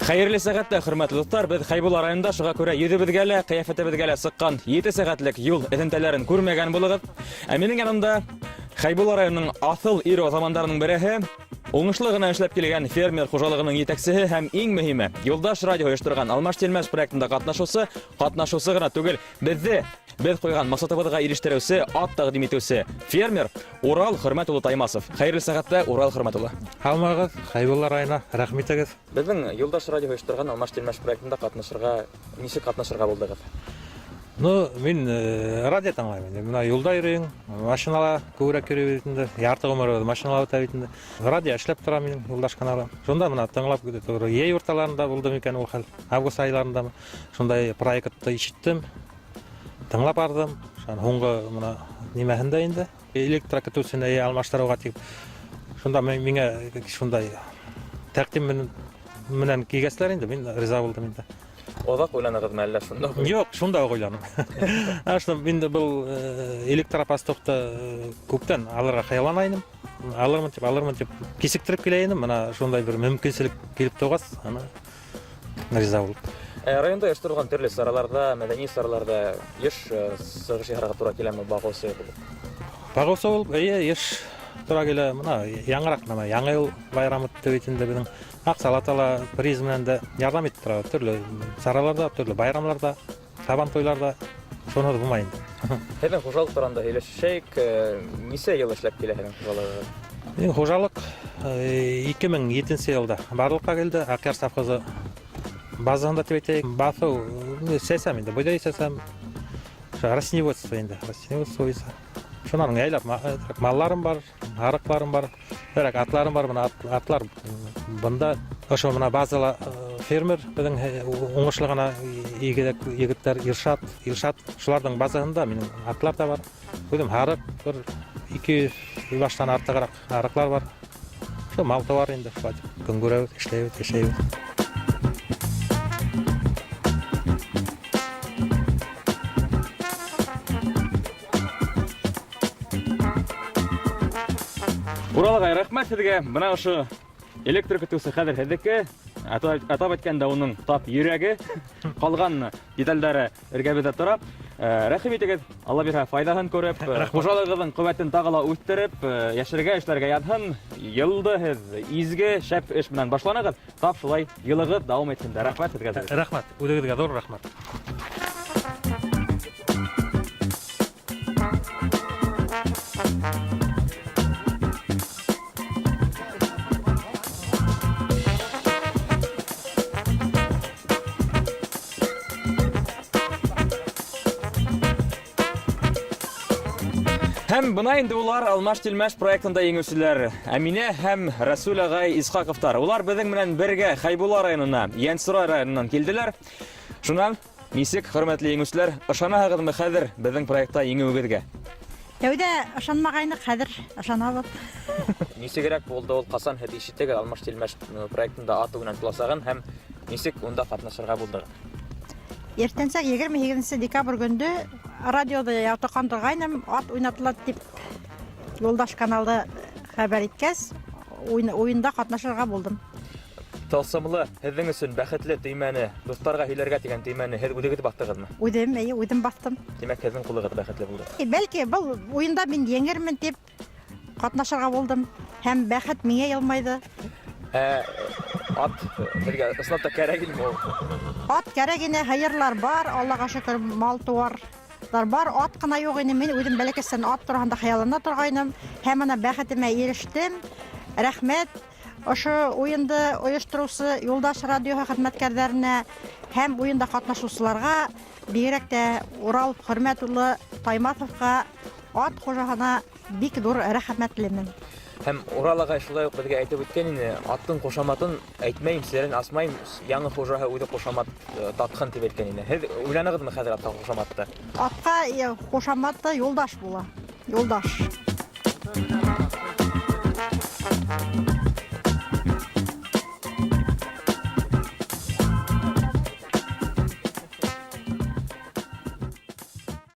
Хәерле сәғәттә, хөрмәтле дуҫтар, беҙ Хәйбулла районында, шуға күрә йөҙөбөҙгә лә, ҡиәфәтебеҙгә лә сыҡҡан 7 сәғәтлек юл эҙемтәләрен күрмәгән булығыҙ. Ә минең янымда Хәйбулла районының аҫыл ир аҙамандарының береһе, уңышлы ғына эшләп килгән фермер хужалығының етәксеһе һәм иң мөһиме, Юлдаш радио оештырған Алмаш Тилмәш проектында катнашучы, катнашучы гына түгел, безне без куйган максатыбызга ирештерүче, ат тәкъдим итүче фермер Урал Хөрмәт улы Таймасов. Хәерле сәғәттә, Урал Хөрмәт улы. Һаумыһығыҙ, Хәйбулла районы, рәхим итегеҙ. Беҙҙең Юлдаш радио оештырған Алмаш Тилмәш проектында катнашырга нисек катнашырга булдыгыз? Ну, мин э, радио тыңлайм инде. Менә юлда йөрим, машинала күбрәк йөрим бит инде. Ярты гомеребез машинала үтә бит инде. Радио эшләп тора минем Юлдаш каналы. Шунда менә тыңлап туры йәй урталарында булды микән ул хәл? Август айларындамы? Шундай проектты ишеттем. Тыңлап бардым. Шунан һуңғы менә нимәһендә инде. Электрокөтүсене алмаштырыуға тип. Шунда миңә шундай тәкъдим менән килгәсләр инде, мин риза булдым инде. Оҙаҡ уйланығыҙмы әллә шунда ук? Юҡ, шунда ук уйланым. Ә что инде был э, электропастухты э, күптән алырға хыяллана инем. Алырмын дип, алырмын дип кисектереп килә инем. Менә шундай бер мөмкинселек килеп туғас, аны риза булып. Э, районда оештырылган төрле сараларда, мәдәни сараларда еш э, сыгыш яһарга тура киләме багучы булып? Багучы булып, әйе, еш тура килә. Менә яңарак менә Яңа ел байрамы үтте бит инде безнең. Акчалата ла приз менән дә ярдәм итеп тора. Төрле сараларда, төрле байрамларда, сабан туйларда шуны булмай инде. Һеҙҙең хужалыҡ тураһында һөйләшәйек. Э, нисә йыл эшләп килә һеҙҙең хужалығығыҙ? Минең хужалыҡ 2007 йылда барлыҡҡа килде. Аҡъяр совхозы базаһында тип әйтәйек. Баҫыу сәсәм инде, бойҙай сәсәм. Растениеводство инде, растениеводство буйынса. Шунан яйлап малларым бар, арыҡларым бар, берәк атларым бар, бына атлар бында. Ошо бына базала фермер беҙҙең уңышлы ғына игеҙәк егеттәр Илшат, Илшат шуларҙың базаһында минең атлар да бар. Үҙем һарыҡ бер 200 баштан артығыраҡ һарыҡлар бар. Шул мал тыуар инде шулай итеп көн күрәбеҙ, эшләйбеҙ, йәшәйбеҙ. Урал ағай, рәхмәт һеҙгә. Бына ошо электр көтөүсе хәҙер һеҙҙеке. Атап әйткәндә, уның тап йөрәге, ҡалған детальдәре Эргәбеҙҙә тора. Э, рәхим итегеҙ, Алла бирһә, файҙаһын күреп, э, хужалығығыҙҙың ҡеүәтен тағы ла үҫтереп, э, йәшәргә, эшләргә яҙһын. Йылды һеҙ изге, шәп эш менән башланығыҙ. Тап шулай йылығыҙ дауам итһен дә. Рәхмәт һеҙгә. Рәхмәт, үҙегеҙгә ҙур рәхмәт. Һәм бына инде улар Алмаш Тилмәш проектында еңеүселәр Әминә һәм Рәсүл ағай Исхаковтар. Улар беҙҙең менән бергә Хәйбулла районына, Йәнсурай районынан килделәр. Шунан нисек, хөрмәтле еңеүселәр, ышанаһығыҙмы хәҙер беҙҙең проектта еңеүегеҙгә? Тәүҙә ышанмағайныҡ, хәҙер ышанабыҙ. Нисегерәк булды ул, ҡасан һеҙ ишеттегеҙ Алмаш Тилмәш проектында ат уйнан буласағын һәм нисек унда ҡатнашырға булдығыҙ? Иртәнсәк 28 декабрь көндө радиода ятаҡан торғайным, ат уйнатыла тип Юлдаш каналы хәбәр иткәс, уйында ҡатнашырға булдым. Тылсымлы, һеҙҙең өсөн бәхетле төймәне, дуҫтарға һөйләргә тигән төймәне һеҙ үҙегеҙ баҫтығыҙмы? Үҙем, эйе, үҙем баҫтым. Тимәк, һеҙҙең ҡулығыҙ бәхетле булды. Бәлки, был уйында мин еңермен тип ҡатнашырға булдым. Һәм бәхет миңә йылмайҙы. Ә ат һеҙгә ысынлап та кәрәк инеме ул? Ат кәрәк ине, һыйырлар бар, Аллаға шөкөр, мал-тыуар бар, ат ҡына юҡ ине. Мин үҙем бәләкәстән ат тураһында хыяллана торғайным. Һәм ана бәхетемә ирештем. Рәхмәт. Ошо уйынды ойоштороусы Юлдаш радиоһы хеҙмәткәрҙәренә һәм уйында ҡатнашыусыларға, бигерәк тә Урал Хөрмәт улы Таймаҫовҡа, ат хужаһына бик ҙур рәхмәтлемен. Һәм Урал ағай шулай уҡ беҙгә әйтеп үткән ине, аттың ҡушаматын әйтмәйем, серен асмайым, яңы хужаһы үҙе ҡушамат э, татһын тип әйткән ине. Һеҙ уйланығыҙмы хәҙер атҡа ҡушаматты? Атҡа э, ҡушаматы Юлдаш була. Юлдаш.